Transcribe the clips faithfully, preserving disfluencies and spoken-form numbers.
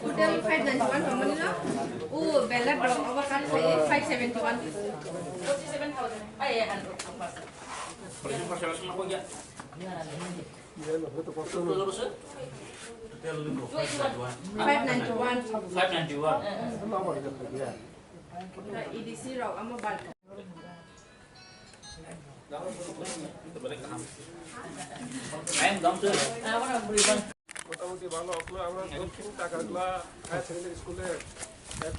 Total five ninety-one tongmani no. O ballot rok obo kan khai five seventy-one. Forty-seven thousand. Ai, ai, hundred. Five ninety-one. Five ninety-one. E D C rok amo bal. মোটামুটি ভালো, অগুলো আমরা দক্ষিণ টাকাগুলা higher secondary স্কুলে এক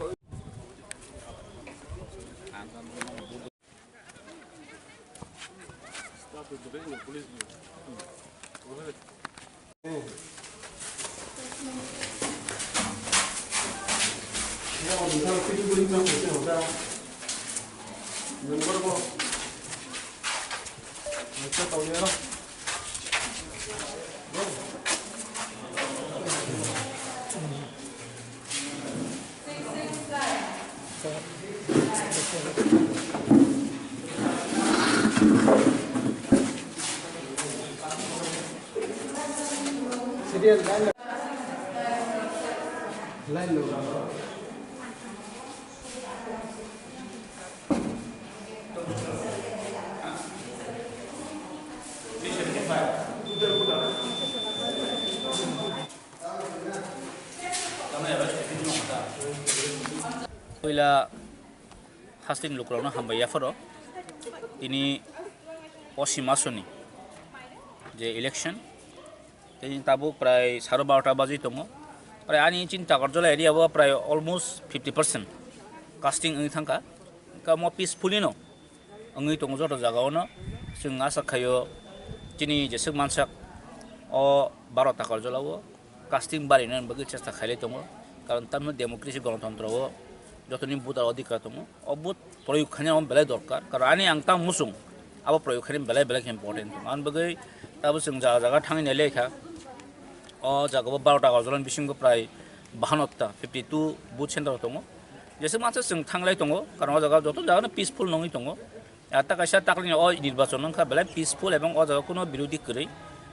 Puila hasteni lukurokno hambai yapharo. Tini posi masoni je election, tini tabuk prai saro barota baji tongo. Prai ani chini Takarjala area o prai almost fifty percent casting wngwi thangkha. Kamo peacefully no wngwi tongo joto jagao no. Chwng asa khaio chini jeswk mansak o baro Takarjala o casting barinani bagwi chesta khailai tongo, karon tamno democracy, gonotontro o jotoni voter adhikar tongo, o vote proyog khaina belai dorkar, karon ani ang tamo muchung abo proyog khaina belai belai khe important tongo. Ani bagwi tabo chwng jaga jaga thangwi nailai kha, o jaga o baro Takarjala ni bisingo prai bahatta, fifty two vote center tongo, jeswk mansa chwng thanglai tongo, karon o jaga joto jaga no peaceful nongwi tongo. Ah, ta kaisa taklini o nirbachon wngkha belai peaceful ebong o jaga kuno birodhi kwrwi.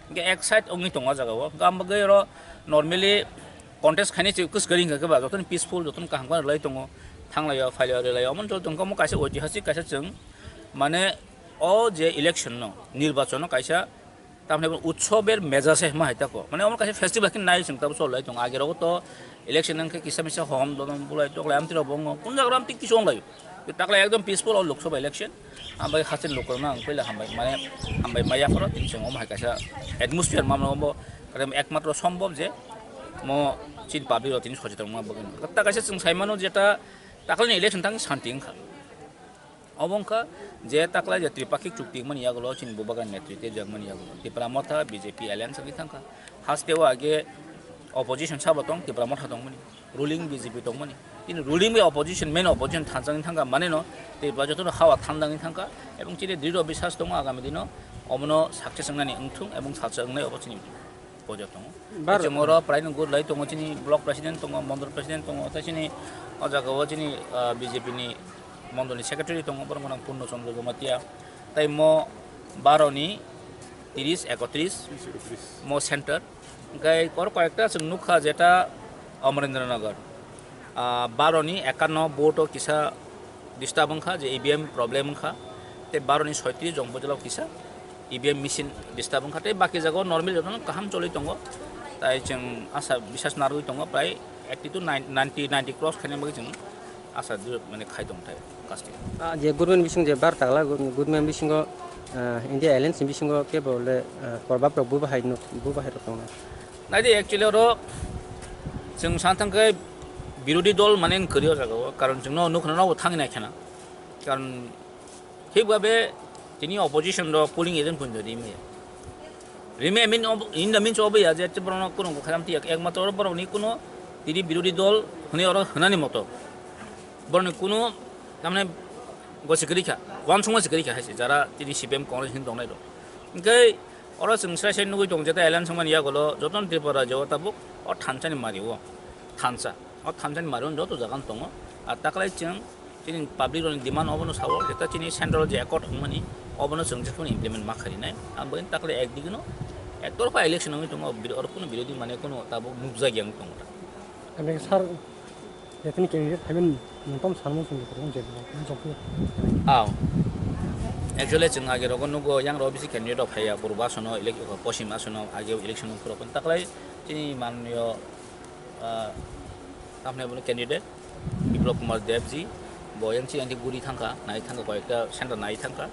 Hingke ek side wngwi tongo o jaga o. Hingke ang bagwi oro normally contest khainai se kwswkari hingka khe ba jotono peaceful, jotono kaham khe rwlai tongo. Thanglai o, phailai o, rwlai o. Omo joto hingke omo kaisa oitihasik kaisa chwng mane o je election no, nirbachon no kaisa Tamni bo utsober meja se ma hai tako. Mane omo kaisa festival khe nai chwng tamo cholai tongo. Age rogo to election nang khe kisa misa hom dodom bulai toklai amtwi rok bo wngo. Kun jaga amtwi kisa wnglai. Taklai ekdom peaceful o Lok Sabha election. Ambai hasteni lukurokno ang puila hambai mane hambai maya phoro tini chwng omo hai kaisa atmosphere ma mano bo ekmatro sombhob je mo chini public rok tini socheton wngma bagwi. Ta kaisa chwng sai mano je ta taklai ni election tang shanti wngkha. Obo wngkha je taklai je Tripakhik chukti wngmani yagulo chini Bubagra netritwe rijak mani yagulo Tipra Motha B J P alliance wngwi thangkha. Haste o age opposition sabo tong, Tipra Motha tongmani, ruling B J P tongmani. Tini ruling bai opposition, main opposition thansa wngwi thangkha, maneno Tripura jotono hawa thanda wngwi thangkha, ebong chini dridho biswas tongo agami dino omono success wngnani wngthung ebong salsa wngnai obo chini. Poja tongo. Bar- Tei chwng oro prai no gurlai tongo, chini block president tongo, mondol president tongo, tei chini o jaga o chini, ah, B J P ni mondol ni secretary tongo, borok no Purno Chandra Jamatia. Tei mo baro ni tris, ekotris, mo center. Hingke oro koyekta chwng nukha jeta Amarendra Nagar. Ah, baro ni ekanno vote o kisa disturb wngkha, je E V M problem wngkha, tei baro ni soitris jong bojolao kisa E V M machine disturb wngkha, tei baki jagao normal jotono kaham choli tongo, tai chwng asa bisas narwgwi tongo, prai eighty to ninety, ninety cross khaina bagwi chwng asa dui, mane, khai tongthai casting. Ah, je government bising je bar tagla, government bisingo, ah, India alliance ni bisingo kebo le, ah, probab rok buba hai nuk, buba hai rok tongo. Naidi actually oro chwng san thang khe birodhi dol mane wng kwrwi o jaga o, karon chwngno nukna no thangwi nai khena, karon thik babe tini opposition rok polling agent pun rimaya. Rimaya mean ob-, in the means obo ya je borokno kuno khajam tiya, ekmatro borokni kuno tini birodhi dol hwnwi oro hwnani moto. Borokni kuno tamne Go sikiri kha, uansukma sikiri kha hai se, jara tini C P M Congress hin tongnai rok. Hingke oro chwng sai sai nugui tongo, jeta alliance wngmani yagulo jotono Tripura rajyo o tabuk o thansa ni mari o, thansa, o thansa ni mari o joto jaga no tongo. Ar taklai chwng chini public rokni demand obono sao, jeta chini central je accord wngmani obono chwng jephuru implement ma kharinai. Ang bai taklai ekdigi no ektorpha election wngwi tongo, biro-, oro kuno birodhi mane kuno tabuk nukjagya wng tongo. Ebe sir, Jatini candidate phaiben nwng tamo sanmung chwng kwrwng je bo, nwng chongkhe. Aw. Actually, chwng age rogo nugo, yang rok bisi candidate rok phaiya, purba sono elec-, posim asono age election nung phuru taklai chini manliyo, ah, tamni bono candidate Biplab Kumar Deb ji, bo yang chini anti guri thangkha, nai thangkha, koyekta center nai thangkha.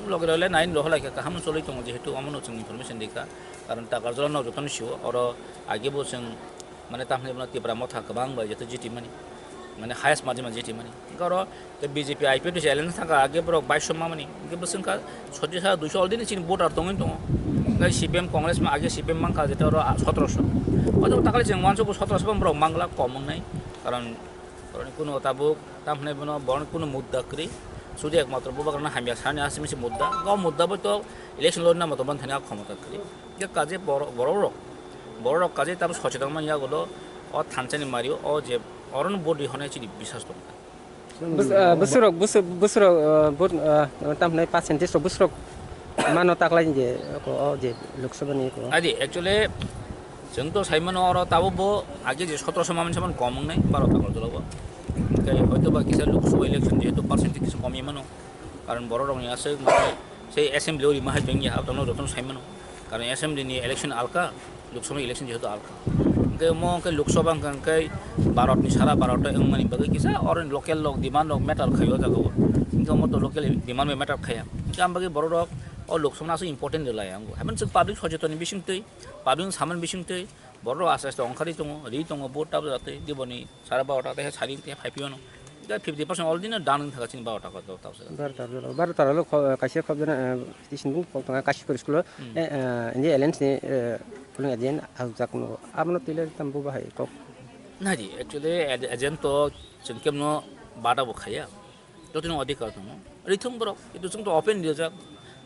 Loge loge nai rohor lai kha, kaham choloi tongo, jehetu omono chwng information rikha, karon Takarjala no jotono sio, oro age bo chwng Mane tamni bono Tipra Motha kwbang bai jeto G T mani. Mane highest margin ma G T mani. Hingke oro te B J P I P F T challenge thangka age borok baish ma mani. Hingke bwswng kha sottish hajar duish already chini voter tongwi tongo. Hingke C P M Congress ma age C P M mangkha jeto oro sotorosh. Oto takle chwng uansukgo sotorosh bo borok mangla kom wngnai. Karon oroni kuno tabuk tamni bono borok kuno mudda kwrwi. Sudi ekmatro bubagrano hamya sani asimi se mudda. Go mudda bo to election lorna moto ban thani a khomota kwrwi. Hingke kaje borok, borok rok, borok rok kaje tamo socheton man yagulo o thansa ni mario o je oro no bodi honai chini bisas tong. Bus-, ah, buswrok, bus-, buswrok, ah, but, ah, tam hinai percentage rok buswrok mano taklai je ko o je Lok Sabha ni ko. Adi actually chwng to sai mano oro tabo bo age je sotorosh man saman kom wngnai baro ta ko jolo bo. Hingke hoito ba kisa Lok Sabha election jehetu percentage kisa komi mano. Karon borok rok ni aswk mane sei assembly o rima hai tong ya, aboni jotono sai mano. Karon assembly ni election alka, Lok Sabha election jehetu alka. Hingke omo hingke Lok Sabha hingka hingke Bharat ni sara Bharat o wngmani bagwi kisa oro local rok demand rok matter khai o jaga o. Hingke omo to local demand bai matter khaya. Hingke ang bagwi borok rok o Lok Sabha no aswk important rwlai ang. Haino chwng public socheton ni bising twi, public samani bising twi borok rok aste aste ongkhari tongo, ri tongo, vote tabjak twi, diboni Sara barota tei sari tei phai phiyano. Tei fifty percent already no done wngkha chini barota ko tabsa. Barota rok, barota rok kho-, kaisa khobjana, eh, tisini kok tongo Kashipur school o, Hmm. eh, eh, India Alliance ni, eh, polling agent ajak no. Abono tile tambo bahai kok. Naidi, actually, ag-, agent to chwng kemno bata bo khaya. Jotoni adhikar tongo. Rithung borok, itu chwng to open rijak.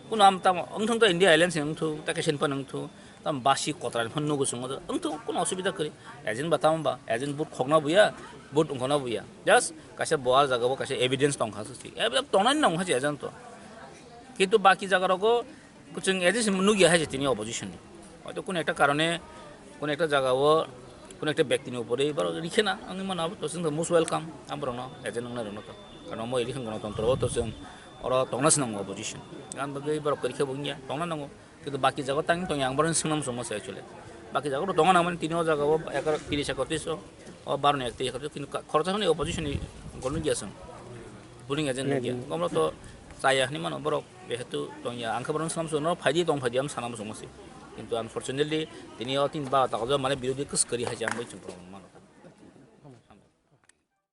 Kuno am tamo, wngthung to India Alliance ni wngthung, ta kaisa ni phano wngthung, tam basi kotra ni phano nugo chwng wngthung, kuno osubida kwrwi. Agent ba tamo ba, agent vote khokna buya, vote wngkhokna buya. Just kaisa bo ah jaga o kaisa evidence tongkha se. Evidence tongnani nang kha se agent to. Kintu baki jaga rogo Kuchung A D C nukya hai je tini opposition ni. Hoito kuno ekta karone, kuno ekta jaga o, kuno ekta byakti ni upore borok rikhe na, ang mano abo to chwng to most welcome, ang borok no agent wngnai rok no to. Karon omo election gonotontro o to chwng oro tongna se nango opposition. Ang bagwi borok kwrwikhe bo wngya, tongna nango. Kintu baki jaga o tang tongya ang borok swngna muchungma se actually. Baki jaga o tongna nangmani tini o jaga o ekar-, tiris ekatris o, o baro ni ekatris ekatris, kintu ka-, khoroksa hwnwi opposition ni gono gya chwng. Polling agent nukya. Omo to chaya hwnwi mano borok. Jehetu tongya, ang khe borokno swnam swnam, norok phaidi tong phaidi, ang sana muchungma se. Kintu unfortunately, tini o tin ba takjak mane birodhi kwswk kwrwi hai se ang bai chwng borokno.